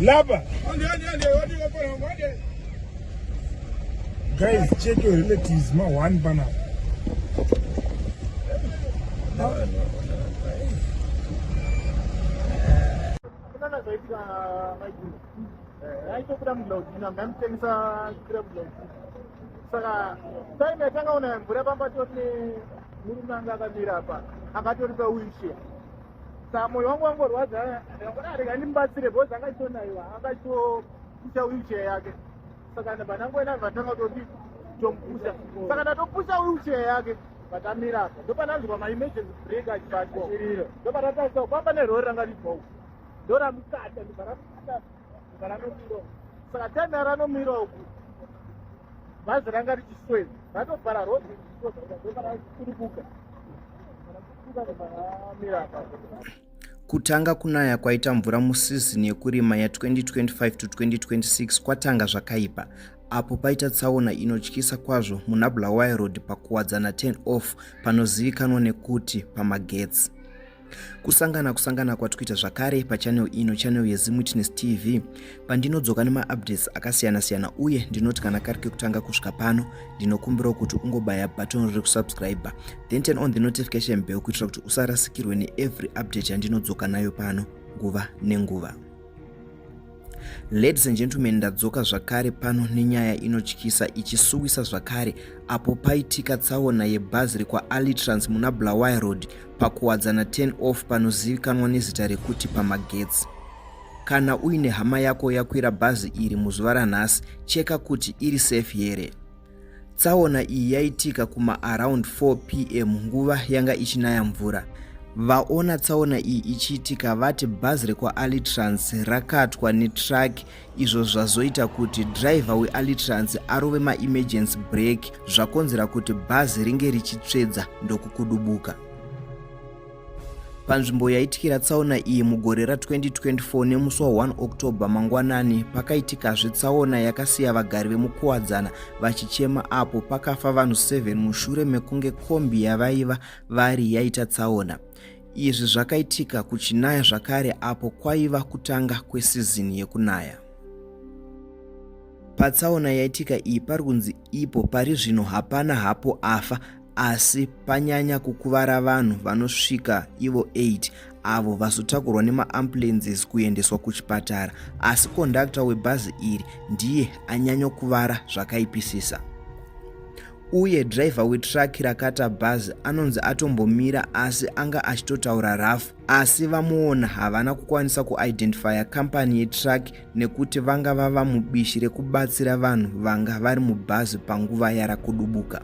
Lapa. Guys, check your relatives. Ma one panapa. Zvaitika maiguru aitobuda muglaudina ndamutengesa chikira muglaudina saka time yatanga una mvura pamba tori murume anga akamira apa akatori pawheelchair. Saka mwoyo wangu wangorwadza, rega ndimubatsire because anga achitonaiwa, anga achitopusha wheelchair yake. Saka ndabva ndangoenda, vatanga kutoti tomupusha. Saka ndatopusha wheelchair yake, vatamira apa, ndopananzwa maemergency brake achibatwa, ndopatatarisa kwamba nerori ranga ribva uku, ndoramukata, ndibva ramukata, ndibva ranomira uku. Saka time yaranomira uku, bhazi ranga richisweva, ratobhara road, ndoparakurubuka. Kutanga kunaya kwaita mvura musizini yekurima ya2025 to 2026 kwatanga zvakaipa apo paita tsaona inotyisa kwazvo muna Bulawayo Road paKuwadzana 10 off panozivikanwa nekuti pamagetsi. Kusangana kusangana kwatikuita zvakare pachannel ino, channel yeZimwitness TV, pandinodzoka nemaupdates akasiyana-siyana. Uye ndinoti kana kari kekutanga kusvika pano, ndinokumbirawo kuti ungobaya button riri kusubscribe, then turn on the notification bell kuitira kuti usarasikirwe neevery update yandinodzoka nayo pano nguva nenguva. Ladies and gentlemen, ndadzoka zvakare pano nenyaya inotyisa ichisuwisa zvakare apo paitika tsaona yebhazi rekwaAlitrans muna Bulawayo Road paKuwadzana 10 off panozivikanwa nezita rekuti pamagetsi. Kana uine hama yako yakwira bhazi iri muzuva ranhasi, cheka kuti iri safe here. Tsaona iyi yaitika kuma around 4 p.m. nguva yanga ichinaya mvura. Vaona tsaona iyi ichiitika vati bhazi rekwaAlitrans rakatwa netruck, izvo zvazoita kuti driver weAlitrans arove maemergency brake, zvakonzera kuti bhazi ringe richitsvedza ndokukudubuka. Panzvimbo yaitikira tsaona iyi mugore ra2024 nemusi wa1 October mangwanani pakaitikazve tsaona yakasiya vagari vemuKuwadzana vachichema apo pakafa vanhu 7 mushure mekunge kombi yavaiva vari yaita tsaona. Izvi zvakaitika kuchinaya zvakare apo kwaiva kutanga kwesizini yekunaya. Patsaona yaitika iyi pari kunzi ipo pari zvino hapana hapo afa, asi panyanya kukuvara vanhu vanosvika ivo 8 avo vazotakurwa nemaambulances kuendeswa kuchipatara, asi kondakta webhazi iri ndiye anyanyokuvara zvakaipisisa. Uye dhiraivha wetraki rakata bhazi anonzi atombomira asi anga achitotaura rafu, asi vamuona havana kukwanisa kuidentifya kambani yetraki nekuti vanga vava mubishi rekubatsira vanhu vanga vari mubhazi panguva yarakudubuka.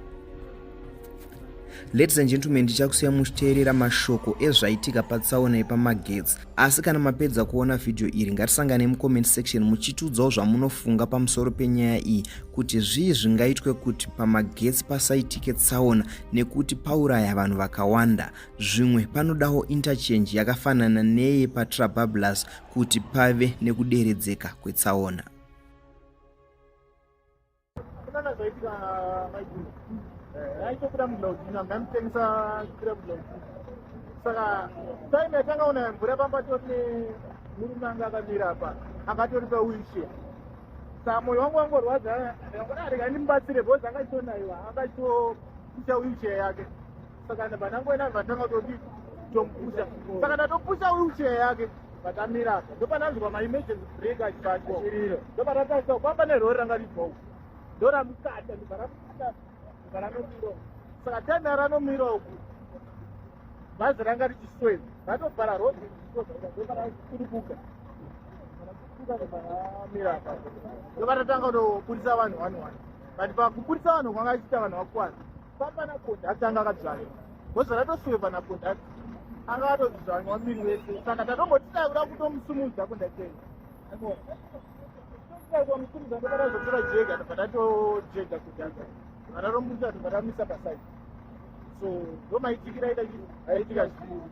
Ladies and gentlemen, ndichakusiya muchiteerera mashoko ezvaitika patsaona yepamagetsi, asi kana mapedza kuona vhidhiyo iri, ngatisangane mucomment section muchitiudzawo zvamunofunga pamusoro penyaya iyi, kuti zvii zvingaitwe kuti pamagetsi pasaitike tsaona nekuti pauraya vanhu vakawanda. Zvimwe panodawo interchange yakafanana neye paTrabablas kuti pave nekuderedzeka kwetsaona. Kunana zvaitika maiguru aitobuda muglaudina, ndamutengesa chikira muglaudina. Saka time yatanga una mvura pamba tori murume anga akamira apa akatori pawheelchair. Saka mwoyo wangu wangorwadza, rega ndimubatsire because anga achitonaiwa, anga achitopusha wheelchair yake. Saka ndabva ndangoenda, vatanga kutoti tomupusha. Saka ndatopusha wheelchair yake, vatamira apa, ndopananzwa maemergency brake achibatwa, ndopatatarisa kwamba nerori ranga ribva uku, ndoramukata, ndibva ramukata, ndibva ranomira uku. Saka time yaranomira uku, bhazi ranga richisweva, ratobhara road, ndoparakurubuka, ndobva apa, ndopatatanga kutobudisa vanhu one one. But pakubudisa vanhu kwanga achiita vanhu vakuwana papana kondakta anga akadzvanywa, because ratosweva nakondakta anga atodzvanywa miri wese. Saka tatongoti kuda kutomusumudza kondakta, kumusumudza, ndopatazotora jega, ndobva tatojega kondakta, vatatomubudisa, ndobva tamisa paside. So ndo maitikira aita aitika zvinhu,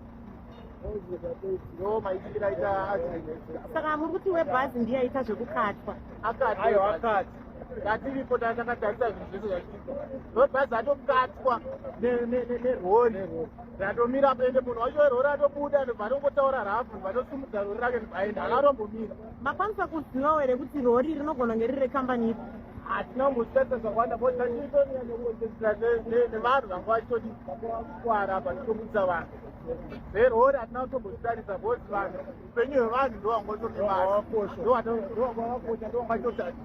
ndo maitikira aita accident. Saka muri kuti webhazi ndiye aita zvekukatwa? Akati. Aiwa, akati. Tatiripo takatarisa zvinhu zvese zvachiitika. Bhazi atokatwa nerori ratomira apo, ende munhu wacho werori atobuda ndobva atongotaura rafu ndobva atosimudza rori rake ndobva aenda, akatombomira. Makwanisa kuzivawo here kuti rori rinogona kunge riri rekambani ipi? Hatina kumbozvitarisa zvakawanda because tachitonyanya kukonzesera nevanhu vanga vachitodi kukwara apa tichitobudisa vanhu. Zverori hatina kutombozvitarisa because vanhu, upenyu hwevanhu ndowangotobasa, ndowangakosha, ndowangatotarisa.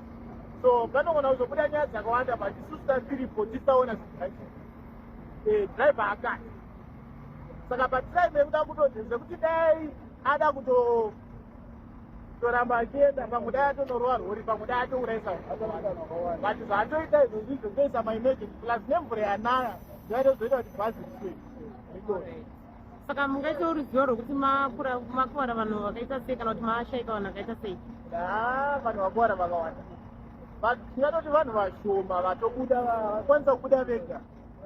So panogona kuzobuda nyaya dzakawanda, but isusu tatiripo tisaona zvinhu zvacho. Driver akati saka patime yekuda kutoti zvekuti dai ada kutoramba achienda, pamwe dai atonorova rori, pamwe dai atourayisa, but zvaatoita izvozvi zvotoisa maemergency plus nemvura yanaya ndoyatozoita kuti bhazi riswe. Saka mungaitewo ruzivo rwekuti makuvara vanhu vakaita sei, kana kuti mashaika vanhu vakaita sei? Ha, vanhu vakuwara vakawanda, but tingatoti vanhu vashoma vatobuda, vakwanisa kubuda vega.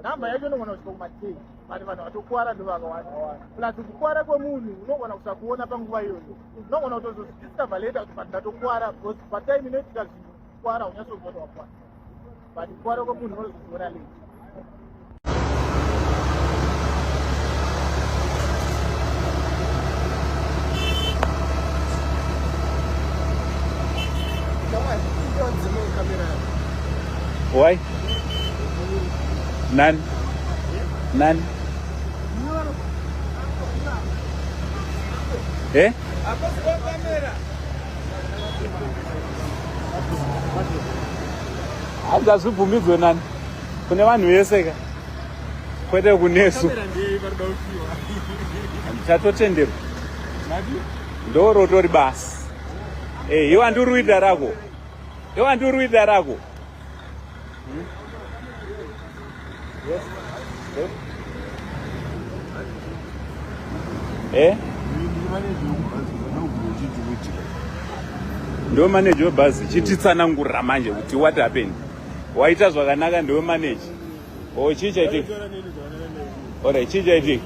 Nhamba yacho inogona kusvika kuma10, but vanhu vatokuwara ndo vakawanda. Plus kukuwara kwemunhu unogona kusakuona panguva iyoyo, unogona kutozozvidiscover later kuti but ndatokuwara, because patime inoitika zvinhu kuwara unyatsoziva kuti wakuwara, but kuwara kwemunhu unozozviona later. Why? Nani? Nani? Eh? Hanzi hazvibvumidzwe nani? Kune vanhu vese ka. Kwete kunesu. Ndichatotenderwa. Ndorotori basi. Eh, iwe andiri kuita rako. Iwe andiri kuita rako. Yes. Eh? Ndiwe manager webhazi, chititsanangurira manje kuti what happened. Waita zvakanaka, ndiwe manager. Oh, chii chaitika? Alright, chii chaitika?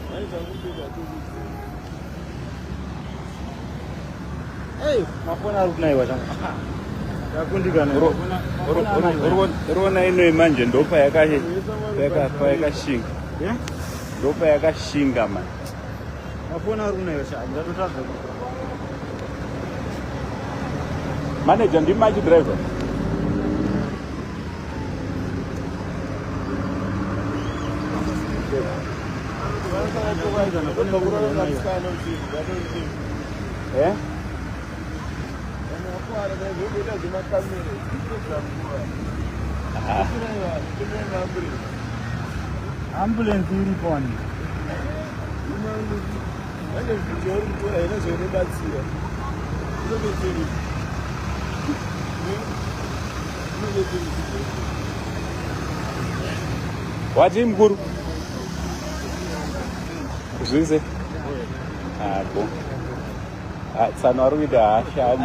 Mafoni ari kunaiwa changu. Yakundikana. Uriona inoyi manje ndopa yakashinga. Ndopa yakashinga manje. Mafoni ari kunaiwa changu. Ndatotadza. Manager ndi machi driver. Eh? Ambulance iripo wani. Wati mukuru? Zvise? Apo. Ah, tsano ari kuita hasha.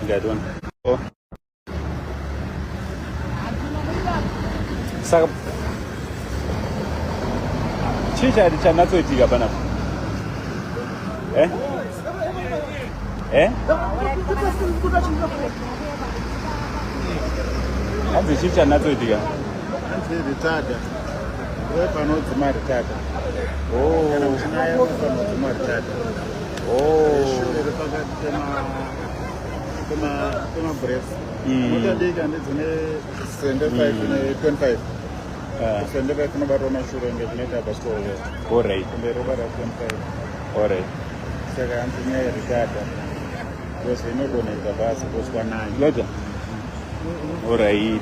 Ndadona. Oh. Saka chii chati chanatsoitika panapa? Eh? Eh? Hanzi chii chanatsoitika? Hanzi retarder. Panodzima retarder. Oh. Kana uchinaya panodzima retarder. Oh. Shure pakati pema brakes. Mota diki handidzine 75 ne 25. 75 inobatwa mashure ngezvinoita bhasikoro. All right. Kumberi robata 25. All right. Saka hanzi nyaya yeretarder. Because inodonhedza bhazi because kwanaya. Leta. All right.